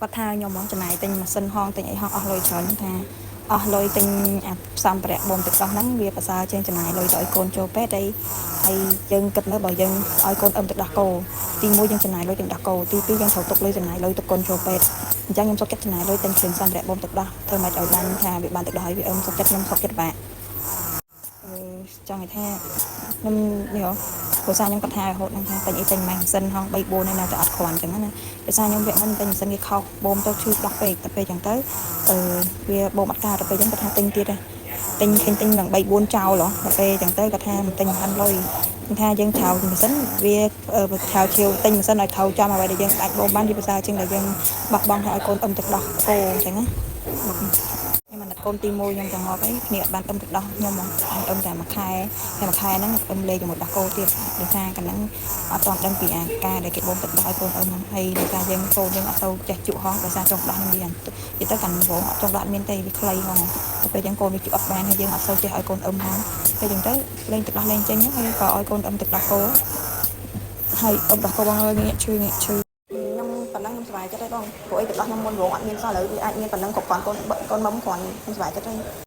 គាត់ថាខ្ញុំហ្មងចំណាយទិញម៉ាស៊ីនហងទិញអីហងអស់លុយច្រើនខ្ញុំថាអស់លុយទិញអាសម្ភារៈបូមទឹកដោះហ្នឹងវាប្រសើរជាងចំណាយលុយទៅឲ្យកូនចូលពេទ្យហើយហើយយើងគិតមើលបើយើងឲ្យកូនអឹមទឹកដោះគោទី1យើងចំណាយលុយទិញដោះគោទី2យើងត្រូវទុកលុយចំណាយលុយទុកកូនចូលពេទ្យអញ្ចឹងខ្ញុំសុខចិត្តចំណាយលុយទិញគ្រឿងសម្ភារៈបូមទឹកដោះធ្វើម៉េចឲ្យបានថាវាបានទឹកដោះឲ្យវាអឹមសុខចិត្តខ្ញុំសុខចិត្តបាក់អឺចង់ឲ្យថាខ្ញុំនេះហ៎គ្រួសារខ្ញុំគាត់ថារហូតហ្នឹងថាទិញអីទិញម៉ាស៊ីនហង3 4នេះនៅតែអត់គ្រាន់អញ្ចឹងណាដោយសារខ្ញុំវគ្គមុនទិញម៉ាស៊ីនគេខុសបូមទៅឈឺដោះពេកតែពេលអញ្ចឹងទៅអឺវាបូមអត់កើតតែពេលអញ្ចឹងគាត់ថាទិញទៀតទិញឃើញទិញឡើង3 4ចោលហ៎ដល់ពេលអញ្ចឹងទៅគាត់ថាមិនទិញមិនលុយថាយើងឆៅម៉ាស៊ីនវាឆៅឈៀវទិញម៉ាស៊ីនឲ្យត្រូវចំអ្វីដែលយើងអាចបូមបានជាភាសាជាងដែលយើងបោះបង់ថាឲ្យកូនអឹមទឹកដោះគោអញ្ចឹងណាខ្ញុំអាណិតកូនទី1ខ្ញុំចង់ងាប់អីគ្នាអត់បានអឹមទឹកដោះខ្ញុំហ្មងអឹមតែមួយខែហើយមួយខែហ្នឹងអឹមលេជាមួយដោះគោទៀតដោយសារកាលហ្នឹងអត់ទាន់ដឹងពីអាការដែលគេបូមទឹកដោះឲ្យកូនអឹមហ្នឹងហើយដោយសារយើងកូនយើងអត់សូវចេះជក់ហោះដោយសារចុងដោះហ្នឹងវានិយាយទៅកាន់វងអត់ចុងដោះអត់មានទេវាខ្លីហងតែពេលចឹងកូនវាជក់អត់បានហើយយើងអត់សូវចេះឲ្យកូនអឹមហងពេលចឹងទៅលេងទឹកដោះលេងចេញហើយក៏ឲ្យកូនអឹមទឹកដោះគោហើយអឹមដោះគោបងអើយងាកឈឺងាកឈឺខ្ញុំប៉ុណ្ណឹងខ្ញុំសប្បាយចិត្តហើយបងព្រោះអីទឹកដោះខ្ញុំមុនវងអត់មានសោះឥឡូវវាអាចមានប៉ុណ្ណឹងគ្រប់គ្រាន់កូនកូនមុំគ្រាន់ខ្ញុំសប្បាយចិត្តហើយ។